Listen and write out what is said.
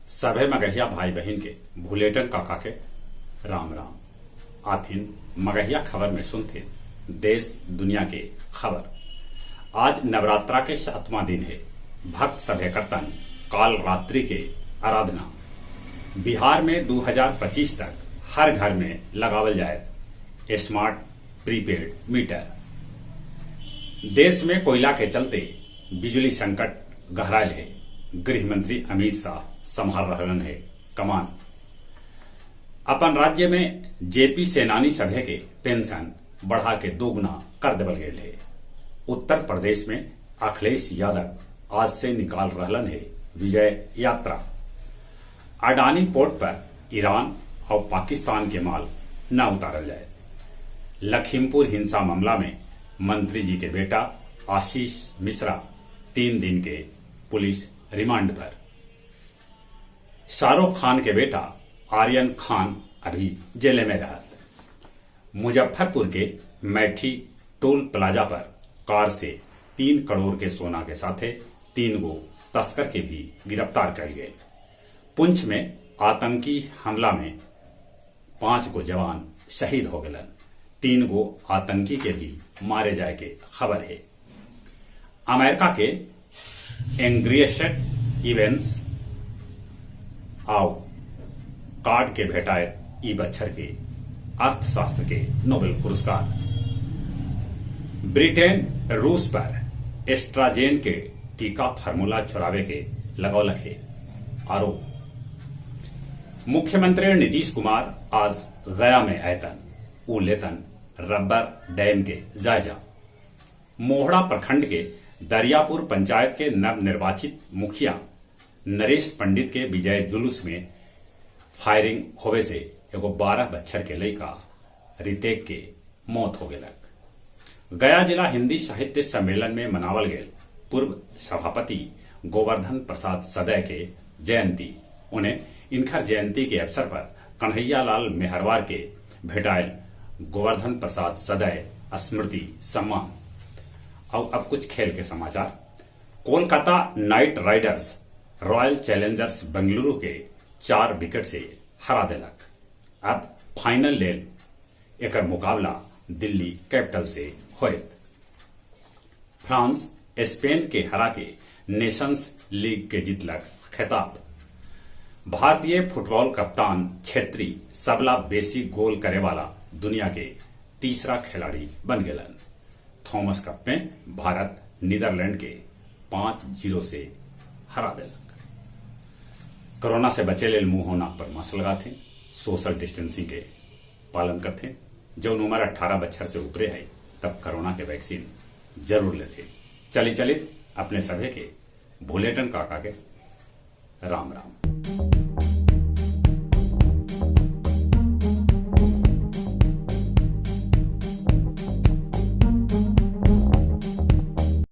सभे मगहिया भाई बहिन के भुलेटन काका के राम राम। आथिन मगहिया खबर में सुनथिन देश दुनिया के खबर। आज नवरात्रा के सातवां दिन है। भक्त सभे करतन काल रात्रि के आराधना। बिहार में 2025 तक हर घर में लगावल जाए स्मार्ट प्रीपेड मीटर। देश में कोयला के चलते बिजली संकट गहरायल है। गृह मंत्री अमित शाह संभाल रहलन है कमान। अपन राज्य में जेपी सेनानी सभे के पेंशन बढ़ा के दोगुना कर देवल गेल है। उत्तर प्रदेश में अखिलेश यादव आज से निकाल रहलन है विजय यात्रा। अडानी पोर्ट पर ईरान और पाकिस्तान के माल न उतारल जाए। लखीमपुर हिंसा मामला में मंत्री जी के बेटा आशीष मिश्रा 3 दिन के पुलिस रिमांड पर। शाहरुख खान के बेटा आर्यन खान अभी जेल में रहत। मुजफ्फरपुर के मैठी टोल प्लाजा पर कार से 3 करोड़ के सोना के साथे 3 गो तस्कर के भी गिरफ्तार कर गए। पुंछ में आतंकी हमला में 5 गो जवान शहीद हो गलन। 3 गो आतंकी के भी मारे जाए के खबर है। अमेरिका के एंग्रियसेट इवेंट्स आओ कार्ड के भेटाए ई बच्छर के अर्थशास्त्र के नोबेल पुरस्कार। ब्रिटेन रूस पर एस्ट्राजेन के टीका फार्मूला चुरावे के लगौलक है आरोप। मुख्यमंत्री नीतीश कुमार आज गया में आयतन उ लेतन रबर डैम के जायजा। मोहड़ा प्रखंड के दरियापुर पंचायत के नवनिर्वाचित मुखिया नरेश पंडित के विजय जुलूस में फायरिंग होवे से एगो 12 बच्छर के लड़का रितेक के मौत हो गेलक। गया जिला हिंदी साहित्य सम्मेलन में मनावल गेल पूर्व सभापति गोवर्धन प्रसाद सदय के जयंती। उन्हें इनखर जयंती के अवसर पर कन्हैया लाल मेहरवार के भेटायल गोवर्धन प्रसाद सदय स्मृति सम्मान। और अब कुछ खेल के समाचार। Kolkata Knight Riders Royal Challengers Bengaluru के 4 विकेट से हरा देलक। अब फाइनल लेल एकर मुकाबला दिल्ली कैपिटल से होयत। फ्रांस स्पेन के हरा के नेशंस लीग के जीतलक खिताब। भारतीय फुटबॉल कप्तान छेत्री सबला बेसी गोल करे वाला दुनिया के तीसरा खिलाड़ी बन गेलन। थॉमस कप में भारत नीदरलैंड के 5-0 से हरा देलक। कोरोना से बचे लेल मुंह और नाक पर मास्क लगाथे, सोशल डिस्टेंसिंग के पालन करथे। जौन उम्र 18 बच्छर से ऊपरे है तब कोरोना के वैक्सीन जरूर लेथे। चली चलित अपने सभे के भुलेटन काका के राम राम।